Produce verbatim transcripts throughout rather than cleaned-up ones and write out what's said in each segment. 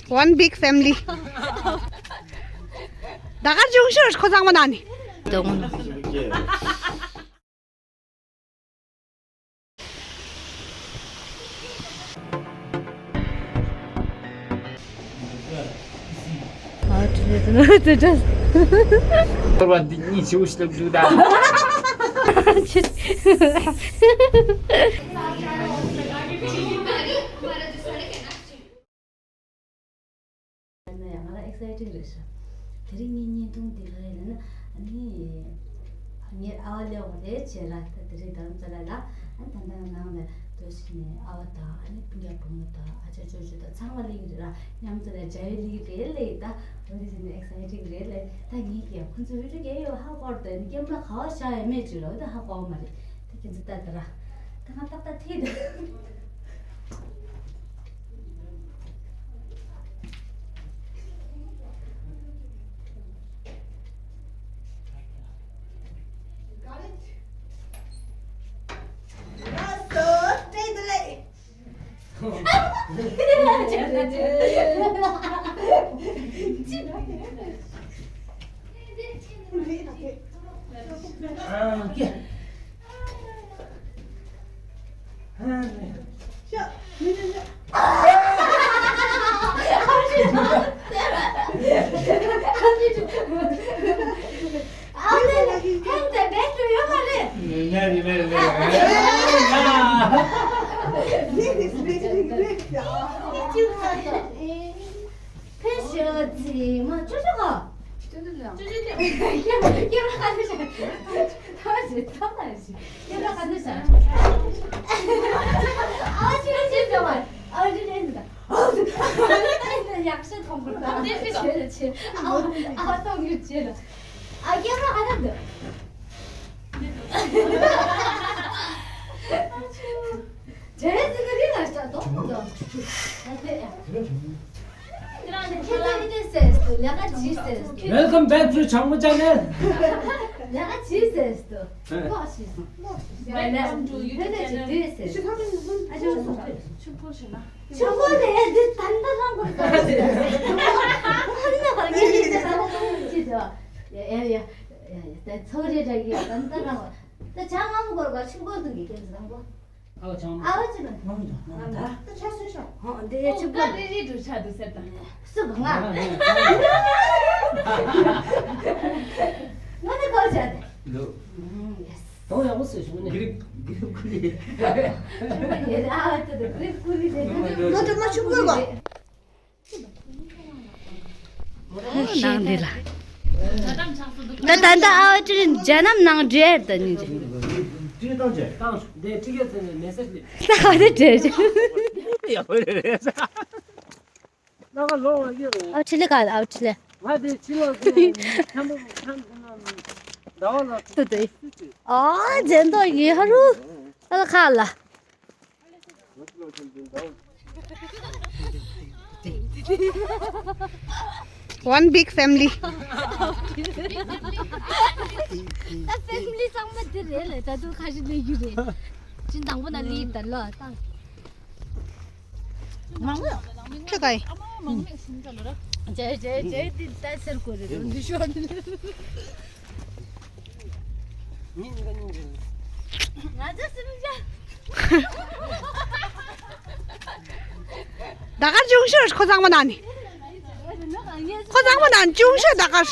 One big family. ད་གར་ཅུང་ཤོས་ཁོ་ཚང་མ་ན་ནི། དོང་། ཨ་ཁྲི་ལེ་ཏུ་ནོ་ཏུ་ཏྲ། ཐོར་བ་འདི་གཉིས་ཆེ་བོ་ཞིག་ལ་འདུག་ད། ཡང་ང་ལ་ཨེག་སའི་ཊིང་རེད་ཤག་དེ་རིང་ངའི་བརྙན་ཐུང་འདི་ག་རེ་ལབ་ན། ཨ་ནི། ངའི་ཨ་བ་སླེབས་པ་རེད་བྱས་ར། ད་དེ་རིང་རྡ་རམ་ས་ལ་ལ། ཨ་ནི་ད་ལྟ་ནང་ནས་སྡོད་ཞིག་ནས་ཨ་བ་དང་ཨ་ནི་སྤུན་ཀྱག་བུ་མོ་དང་ཨ་ཅག་ཅོ་ཅོ་དང་ཚང་མ་སླེབས་ཀྱི་རེད་ར། མཉམ་དུ་ནས་འཇའ་བའི་ལི་རེད་ལེ། ད་འོ་དེ་ཟིན་ནས་ཨེག་སའི་ཊིང་རེད་ལེ། ད་ངས་ཀྱང་ཁོང་ཚོ་བི་ཌིའོ་རྒྱག་ཡོད་ཧ་གོ་ར། ད་ནི་ཀེམ་ར་ག་བ་བཞག་ཡ་མེད་ཅིག་ར། འོ་ད་ཧ་གོ་བ་མ་རེད། ད་ཁྱེད་ཚོ་ལྟ་ད་ར། ད་ང་ཏག་ཏག་ཐིག་ད། ཕེབས་ཤོག་ཅིག་མ་ཅོ་ཅོ་ག་ཅོ་ཅོ་ལ། ཀེམ་ར་ཀེམ་ར་ག་ནས་ཤར། ཐ་ཞིག་ཐ་མ་ཞིག་ཀེམ་ར་ག་ནས་ཤར། ཨ་ཅི་རེད་ཅི་ཟེར་བ། ཨ་ཅི་རེད་ཟེར། ཨ་ཅི་རེད་ཟེར། ཡག་ཤོས་མཐོང་གི་རེད། ཨ་ཅི་རེད་ཅི། ཨ་མཐོང་གི་རེད་ཅི་ལ། ཨ་ཀེམ་ར་ག་ནས་འདུག་ཨ་ཅི། ཇེ་ཟི་ག་རི་ལ་ཤ་དོ་མོ་དོ། ད་དེ་ཡ། ཁྱེད་ཚོ་ནི་དེ་ཟེར་སུ་ལས་ཀ་ཇི་ཟེར་སུ། Welcome back to Changma Channel. ལས་ཀ་ཇི་ཟེར་སུ། ལོག་ཤི་སུ། Welcome to YouTube channel. ཨ་ཅོ་སུ། ཆུ་ཕོ་ཞིག་ན། ཆུ་ཕོ་ལས་འདི་ད་ལྟ་རང་གོ་ད་ཟེར། ཧ་ན་ཧ་ངེས་ཤེས་ད་ད་ད་ཅི་ཟེར། ཡ་ཡ་ཡ་ཡ་ད་ཚོ་རེ་ར་གི་ད་ལྟ་རང་གོ། ད་ཆ་ང་མོ་གོར་ག་ཆུ་ཕོ་དུ་གི་ཀེམ་ཟེར་རང་གོ། ཨ་བ་ཆང་། ཨ་བ་ཆི་ལ། ང་མི་འདུག་ང་མི་འདུག་ད་ཆ་སུ་ཤོག་ཧོ་འདི་ཆུ་ཀ་རི་རི་འདུག་ཆ་འདུག་ཟེར་དང་། སུ་གང་ང་། ང་ནི་གོ་ཆ་དེ། ལོ། ཡེས། ད་ཡག་པོ་ཟེར་བྱུང་ནས། གི་རིབ་གི་རིབ་ཀུ་རི། ཡེ་ཨ་བ་ཆི་དེ་གི་རིབ་ཀུ་རི་དེ། ལོ་དེ་མ་ཆུ་ཀུ་གོ། ནང་འདི་ལ། ད་ད་ད་ཨ་ཅི་རིན་རྒྱ་ནམ་ནང་འདྲེ་ད་ནི་རེད། ཏི་ཏང་ཅེ། ཏང་ཞུ་དེ་ཏི་གེ་ཚེ་ནས་མེ་སེ་ཇི་ལས། ད་ག་དེ་འདྲེ་རེད། ཡག་པོ་རེད་རེད། ལ་ཁ་ལོ་བ་ཡོད་རེད། ཨ་ཕྲི་ལེ་ག་ཨ་ཕྲི་ལེ། ང་དེ་ཕྱི་ལོགས་ཀྱི་ཁམ་བུ་ཁམ་བུ་ན་ཟླ་བ་ལ་ཏུ་ཏུ། ཨ་ཇན་དོ་ཡི་ཧ་རུ། ཨ་ལ་ཁ་ལ། One big family. ད་ཕེ་མི་ལི་ཚང་མ་འདི་རེད་ལ་ད་དུང་ཁ་ཤས་ལས་རྒྱུ་རེད། ཅིན་དང་པོ་ན་ལི་ད་ལོ་ད། མང་མོས། ཁྱོད་ག་ཡིན། ཨ་མ་མང་མོས་ཤིང་ཚ་ལོ་ར། ཇེ་ཇེ་ཇེ་འདི་ལྟ་ཟེར་དགོས་རེད་འདི་ཤོར། ཉིན་གཉིས་ཀ་ཉིན་རེད། ང་ཚོ་སེམས་ཅན། ད་གར་ཅུང་ཤོས་ཁོ་ཚང་མ་ན་ནི། ཁོ་ཚང་མ་ན་ཅུང་ཤོས་ད་གར།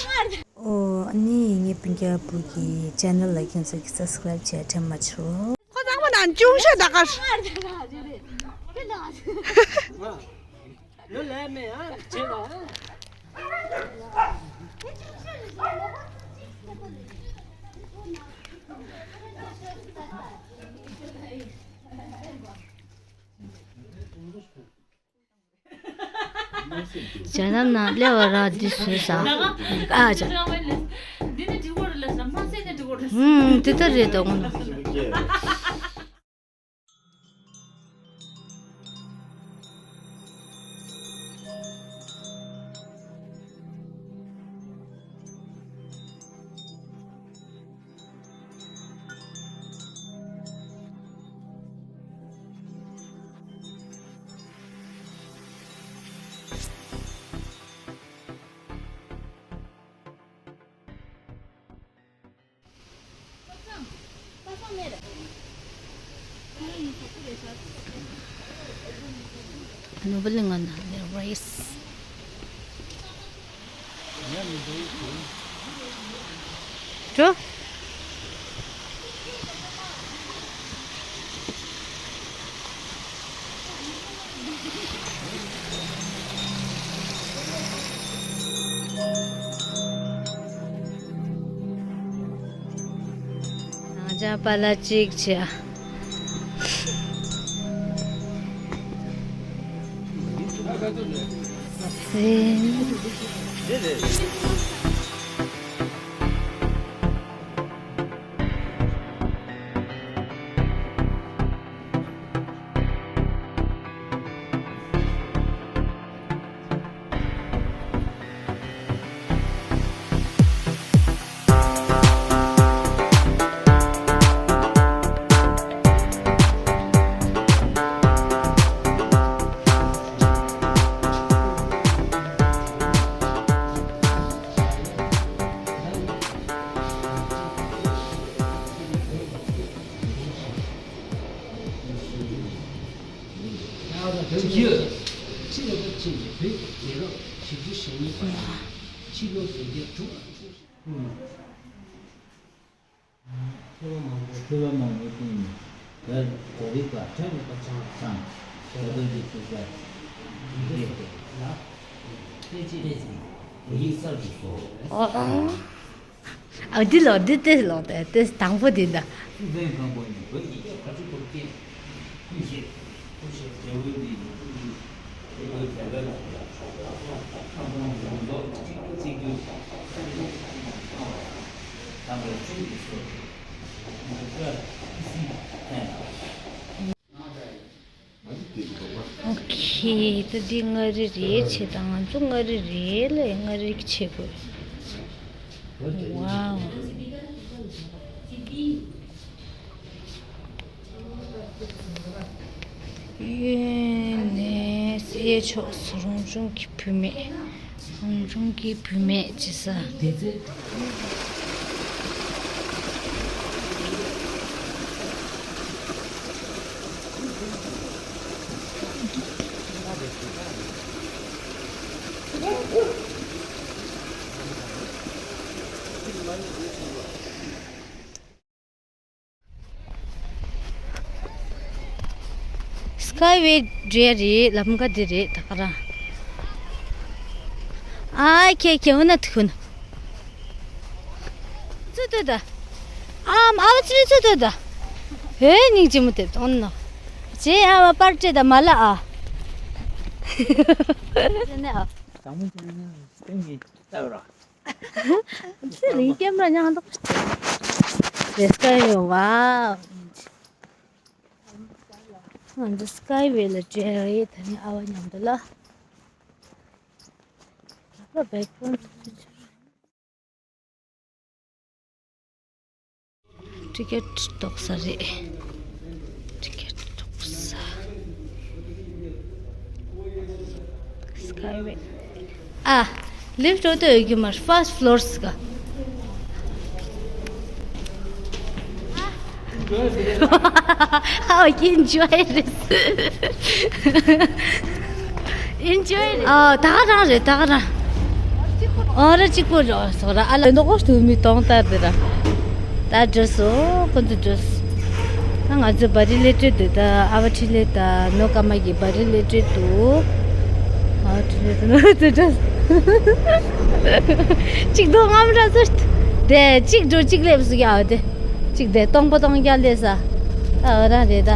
ཨོ་ཨ་ནི་ངའི་སྤུན་ཀྱག་བུ་གི་ཅེ་ནལ་ལ་ཁྱེད་ཚོ་གི་སབ་སི་ཀ་རེབ་བྱས་དྲན་མ་བྱེད་རོགས། ཁོ་ཚང་མ་ན་ཅུང་ཤོས་ད་གར། ལོ་ལས་མེད་ཨ་རེ་བྱེད་ལ། ཇ་ནམ་ནང་སླེབས་པ་རང་འདི་བཟོས་ས། ཨ་ཅག་འདི་ནི་འགྲིག་གོ་རེད་ལ་ས་མ་ཟད་ནི་འགྲིག་གོ་རེད། ཧུམ་དེ་ལྟར་རེད་དོ། Noodle ང་ན་རེས། འགྲོ། ང་ཅག་པཱ་ལགས་གཅིག་བྱས། ཕྱི་ལོ་བདུན་བརྒྱ་དྲུག་ལ། ཕྱི་ལོ་མང་པོ་ཕྱི་ལོ་མང་པོ་བསྟན་ནས་དེར་གོ་རིག་པ་ཁྲ་རིག་པ་ཆང་ཆང་ཞག་བདུན་གྱི་ཚུལ་ཁྲིམས་ལ་ཏེ་ཅི་ཏེ་ཅི་བོད་ཡིག་གསར་དུ་བཟོ། ཨ་འདི་ལོ་འདི་ཏེ་ལོ་ཏེ་ཏེ་དང་པོ་འདི་འདྲ། ཐུབ་བསྟན་སྒམ་པོ་ནི་བོད་ཀྱི་རྒྱལ་ཁབ་ཀྱི་ཐུབ་བསྟན། ཁུངས་ཤེས། ཁུངས་ཤེས་རྒྱལ་པོའི་མིང་ནི་ཁུངས་ཀྱི་རྒྱལ་པོའི་རྒྱལ་པོའི་ལ་ཁམས་སྟོང་ཡོངས་རྫོགས་གཅིག་ཏུ་བརྩི་རྒྱུ་ས་ནི་ལུགས་ཀྱི་ནང་ཚང་བ་ཡང་དམ་པའི་ཆོས་ཀྱི་སྲོལ་ཏེ་ཀ་ཨི་སི་ཐན་ཨོ་ཁེ། ད་འདི་མངའ་རིས་རེད་བྱས་ད་ང་ཚོ་མངའ་རིས་རེད་ལས་མངའ་རིས་བྱེད་དགོས། ཝའོ། གཡོན་ནས་སའི་ཕྱོགས་སུ་རང་བྱུང་གི་བུད་མེད། རང་བྱུང་གི་བུད་མེད་ཅེས་ཟེར། སི་ཀའི་ཝེ་འགྲོ་ཡ་རེད། ལམ་ཀ་འདི་རེད་ད་ག་རང་། ཨ་ཁེ་ཁེ་འོ་ན་ཐུག་ན། ཚུ་ཏོ་ད། ཨམ་ཨ་བ་ཚི་ཚུ་ཏོ་ད། ཧེ་སྙིང་རྗེ་མོ་དེབ་དོན་ནོ། ཇེ་ཨ་བ་པར་ཏྲེ་ད་མ་ལ་ཨ། ཇེ་ནེ་ཨ། དང་པོ་ཅན་ནི་སྟེང་གི་ལྟ་བར། ཚེ་རིང་སྐྱེམས་ར་མྱང་འདུག་དེ་སྐད་ཡོད་བ། ང་ཚོ་སི་ཀའི་ཝེ་ལ་འགྲོ་ཡ་རེད། ད་ནི་ཨ་བ་མཉམ་དུ་ལ། ད་བེག་ཕོན། ཊི་ཀེ་ཊི་གཏོང་ས་རེད། ཊི་ཀེ་ཊི་གཏོང་ས། སི་ཀའི་ཝེ། ཨ། ལིཕ་ཊི་འགྲོ་དུས་ཡོད་རྒྱུ་མ་རེད། ཕར་སི་ཊི་ཕི་ལོར་སི་ག How you enjoy this? Enjoy it. ཨ་ད་ག་རང་རེད་ད་ག་རང་། ཨོ་ར་གཅིག་པོ་རེད། སོ་ར་ཨ་ལ་འདོག་གོ་སྟུ་མི་གཏོང་ད་དེ་ར། ད་འགྲོ་སོ་ཁོ་ཚོ་འགྲོ་སོ། ད་ང་ཚོ་བ་རི་ལེ་ཊི་འདུག་ད་ཨ་བ་ཁྲི་ལེ་ད་ནོ་ཀ་མ་གི་བ་རི་ལེ་ཊི་འདུག་ཨ་བ་ཁྲི་ལེ་ད་ནོ་ཀ་མ་འགྲོ་སོ། གཅིག་འདུག་ངམ་འདྲ་སོ། དེ་གཅིག་འགྲོ་གཅིག་སླེབས་སུ་ཡ་དེ། གཅིག་དེ་སྟོང་པ་སྟོང་རྒྱ་སླེབས་ས། ད་འོ་རང་རེད་ད།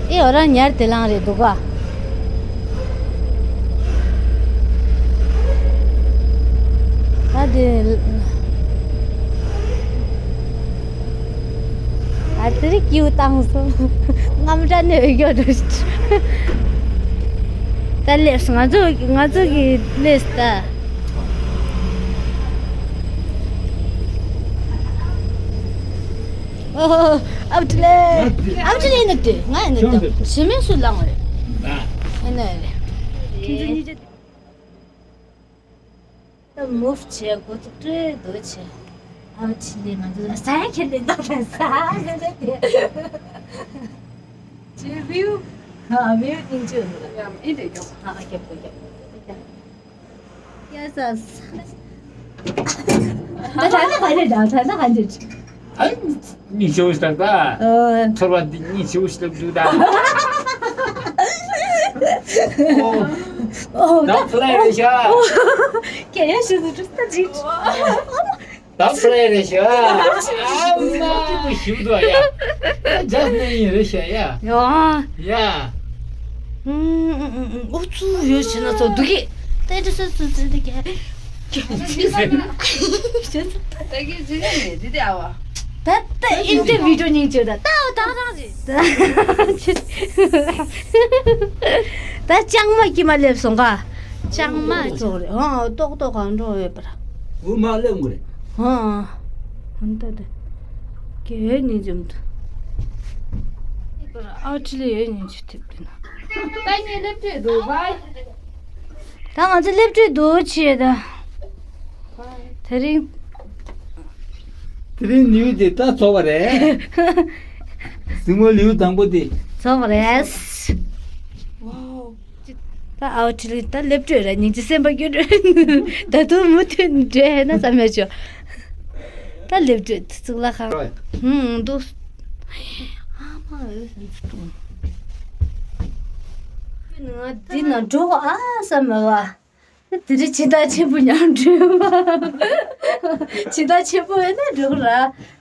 ཨེ་འོ་རང་ཉར་དེ་ལང་རེད་འདུག་ག་ད་དེ། ཨ་ཙི་རི་ཀིའུ་བཏང་སོང་། རྔམ་སྐྲག་ནས་འོས་ཀྱོག་འགྲོ་ཤི། ད་སླེབས་སོང་ང་ཚོ་ང་ཚོ་གི་སླེབས་ད། ཨོ། ཨབ་ཅི་ལེ། ཨབ་ཅི་ལེ་ནི་དེ་ང་ཡིན་ནི་དེ་ཞི་མེ་སུ་ལང་རེད། ཨེ་ནི་རེད། ཁྱེད་ཚོ་གཉིས་ཆ། མུབ་བྱེད་དགོས་ཐུག་སྤྲོད་འདོད་ཆེ། ཨ་ཕྲི་ལི་ང་ཚོ་ས་ཡ་ཁྱེར་ལེ་འདོག་ས་ལེ་ལེ་ཏེ། ཅེ་བིའུ། ཨ་བིའུ་ཏིང་ཅུ། ཡ་ཨི་འདྲ་རྒྱོབ། ཨ་ཨ་རྒྱབ་དགོས་རྒྱབ། ཡ་ས་ས། ད་ད་ད་ག་རེ་ད་ད་ད་ག་རེ། ཨ་ནི་ཞོ་ཤ་ད། ཨ། ཚོར་བ་འདི་ནི་ཞོ་ཤ་ད་འདུག་ད། ཨོ། ཨོ་ད་ཕ་ལེ་རེད་ཤག་ཁྱེད་ཡང་ཞུ་ཟིག་ད་ཅིག་ད་ཕ་ལེ་རེད་ཤག་ཨ་མ་ཞུ་དོ་ཡ། ཇཱས་ནེ་ཡིན་རེད་ཤག་ཡ། ཡ། ཡ། ཨུ་ཚུགས་ཡོད་ཕྱིན་ན་ཚོ་འདུག་གི། ད་འདྲ་སོ་སོ་སོ་འདུག་གི། ད་གི་ཇི་ལ་ནི་དེ་དེ་ཨ་བ། ད་ད་ཨིན་ཏེ་བི་ཌིའོ་སྙིང་རྗེ་ད་ད་ད་རང་རེད། ད་ལྕང་མ་ཀྱི་མ་སླེབས་སོང་ག་ལྕང་མ་ཙོག་རེད། ཨ་ཏོག་ཏོག་གང་འགྲོ་ཡོད་པར། འུ་མ་སླེབས་ངོ་རེད། ཨ་ཨ་ད་ད་གེ་ཡོད་སྙིང་རྗེ་མི་འདུག་ཨ་ཁྲི་ལི་ཡོད་སྙིང་རྗེ་ཐེབས་དུས་ན། ད་ངས་སླེབས་བྲོས་འདུག་བའི། ད་ང་ཚོ་སླེབས་བྲོས་འདུག་ཆེ་ད། དེ་རིང་། དེ་རིང་ལེའུ་དེ་ད་རྫོགས་པ་རེད། གཟིགས་མོ་ལེའུ་དང་པོ་དེ། རྫོགས་པ་རེད། ད་ཨའོ་ཁྲི་ལི་ད་སླེབས་བྲོས་ར་སྙིང་རྗེ་སེམས་པ་སྐྱོ་བྲོས། ད་དུང་མུ་མཐུད་འགྲོ་ཧེ་ན་བསམ་ཡ་ཆོ། ད་སླེབས་བྲོས་གཙུག་ལག་ཁང་། ཧུང་འདུག་ཨ་མ་ཨོ་སེམས་ཚུགས་ཀྲུང་། ང་འདི་ན་འགྲོ་ཨ་བསམ་མ་བ། དེ་རིང་ཕྱི་ཟླ་ཆེན་པོ་མཉམ་འགྲོ་མ། ཕྱི་ཟླ་ཆེན་པོ་ཡིན་ན་འགྲོ་གི་ར།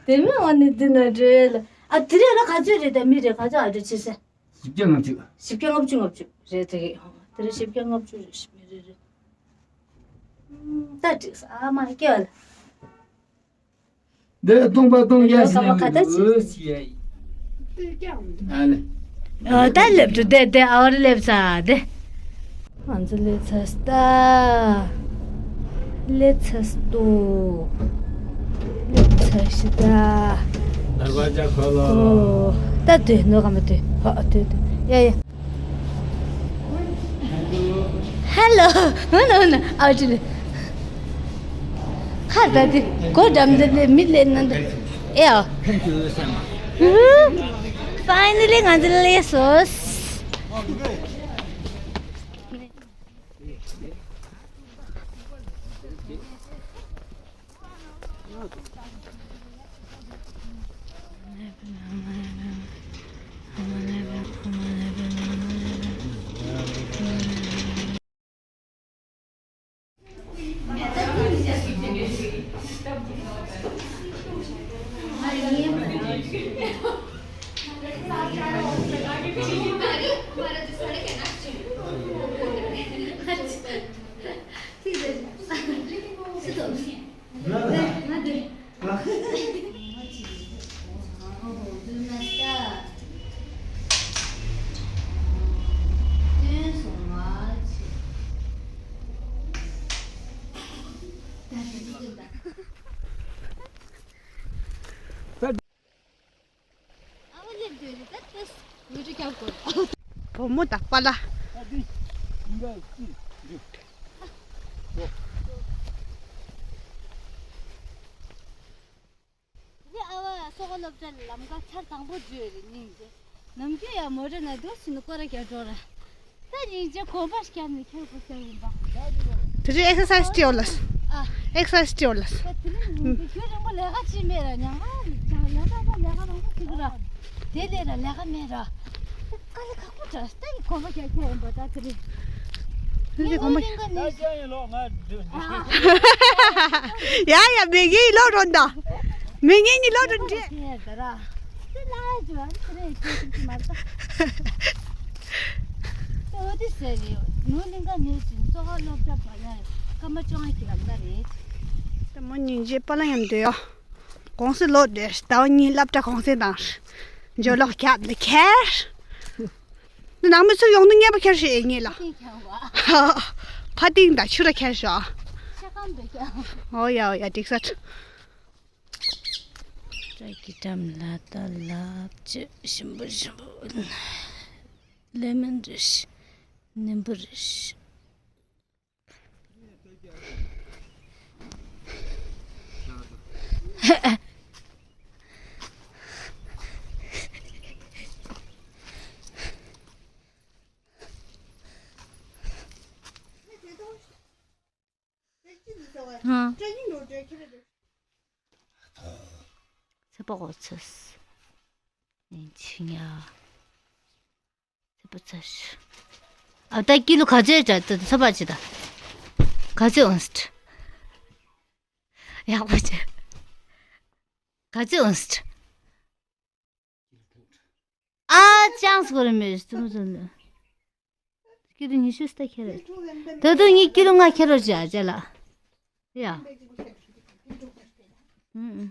དེ་མིན་འོ་ནི་འདི་ན་འགྲོ་ལ། ཨ་དེ་རིང་ལ་ག་ཚོད་རེད་ད་མི་རེད་ག་ཚོད་ཨ་འགྲོ་ཆེ་ས། བཞི་བརྒྱ་ལྔ་བཅུ། བཞི་བརྒྱ་ལྔ་བཅུ་ལྔ་བཅུ་རེད་དེ་གི། དེ་རིང་བཞི་བརྒྱ་ལྔ་བཅུ་རེད་ཞིག་མི་རེད་རེད། ད་འགྲིག་ས་ཨ་མ་སྐྱེ་བ་ལ། འདིར་སྟོང་པ་སྟོང་རྒྱ་ཞིག་ལ་ཨ་ལེ། ཨ་ད་སླེབས་འགྲོ་བསྡད་བསྡད་ཨ་བར་སླེབས་ས་དེ། ང་ཚོ་སླེབས་ཚར་ས་ད། སླེབས་ཚར་ས་འདུག་སླེབས་ཚར་ཤི་ད། དར་བ་ཅག་ཁོ་ལོ། ཨོ། ད་དུས་ནོ་ག་མ་དུས་ཧ་དུས་དུས་ཡ་ཡ། ཧེ་ལོ། ཧུ་ནོ་ཧུ་ནོ་ཨའོ་ཅི་ལི། ཁ་ད་དེ་གོ་འགྲམ་དེ་ལས་མི་ལས་ན་འདི་ཨེ་ཨ། ཧུ། ཕའི་ནལ་ལི་ང་ཚོ་ལས་སོ། ཨ་བ་སླེབས་འདོད་རེད་ད་ལྟ། ཡུ་ཊུབ་ཁྱབ་དགོས། བུ་མོ་དང་པཱ་ལགས། ཨ་བ་སོག་སློབ་གྲྭ་ལ་ལམ་ཁ་ཆར་དང་པོ་འཇུས་རེད་སྙིང་རྗེ། ནམ་རྒྱུན་ཡང་མོ་ཊ་ནང་འདུག་ཕྱིན་ནས་སྐོར་ར་རྒྱག་འགྲོ་ར། ད་སྙིང་རྗེ་གོམ་པ་བརྒྱབ་ནས་ཁྱེར་དགོས་ས་ཡིན་པ། དེ་རིང་ཨེག་སར་སའི་སི་སྤྲད་ཡོད་ལགས། ཨ། ཨེག་སར་སའི་སི་སྤྲད་ཡོད་ལགས། ད་དེ་རིང་ངུ་གུ་རྒྱུན་རིང་པོ་ལས་ཀ་བྱས་མེད་ར་ཉང་ང་ལ་ལས་ཀ་ལས་ཀ་རང་ཁུ་ཁུ་ར། དེ་ལས་ར་ལས་ཀ་མེད་ར། དཀའ་ལས་ཁག་པོ་འདྲ་ད་ཡི་གོམ་པ་རྒྱག་ཁྱེར་ཡིན་པ་ད་དེ་རིང་། ཁྱེད་ཀྱི་གོམ་པ། ད་ཅང་ཡིན་ལོ་ང་། ཡ་ཡ་མི་ངན་ཡིན་ལོ་རོ་འདའ། མི་ངན་གྱི་ལོ་རོ་འདྲེ། ངས་ད་ར། དེ་ལ་ཡ་ཇོ་ཨན་ཁྱེད་རེ་ཁྱེད་ཀྱི་མ་ད། དེ་འོ་དེ་ཟེར་རེད། ནུ་གླིང་ག་ནུ་ཅིན་སོ་ཧ་སློབ་གྲྭ་པ་ཡ་སྐར་མ་བཅོ་ལྔ་གྱི་ལམ་ཀ་རེད། དེ་མོ་སྙིང་རྗེ་པ་ལ་ཡང་འདོད་ཡོ། གོང་སེ་ལོ་དེ་ཟླ་བ་གཉིས་སློབ་གྲྭ་གོང་སེ་དང་། ཇོ་ལོག་ཁྱབ་ལ་ཁྱེར། འདི་ནང་མི་ཚུར་ཡོང་དུས་ངེས་པ་ཁྱེར་ཞིག་ངེས་ལ། ཕ་ཏིང་དང་ཆུ་ར་ཁྱེར་ཤོག་ཤ་ཁམ་འདོད་ཀྱང་། ཨོ་ཡ་ཨོ་ཡ་འགྲིག་ས། སྐྲ་གི་འགྲམ་ལ་ད་ལབ་ཅི་ཞིམ་པོ་ཞིམ་པོ། ལེ་མོན་རེད། ནིམ་བུ་རེད། ཚེ་པ་གོ་ཚེས། ནན་ཆི་ཉ། ཚེ་པ་ཚེས། ཨ་ད་ཀི་ལོ་ག་ཚོད་འདྲ་ད་ཚ་པ་ཅི་ད། ག་ཚོད་འོང་སི། ཡག་པོ་བྱས། ག་ཚོད་འོང་སི། ཨ་ཅང་སྐོར་མེད་རྩོམ་རྩོམ་ནི། ཀི་ལོ་ཉི་ཤུ་སྟ་ཁྱེར་རེད། ད་དུང་ངས་ཀི་ལོ་ལྔ་ཁྱེར་རོ་བྱ་བྱ་ལ། ཡ། ཨུ་ཨུ།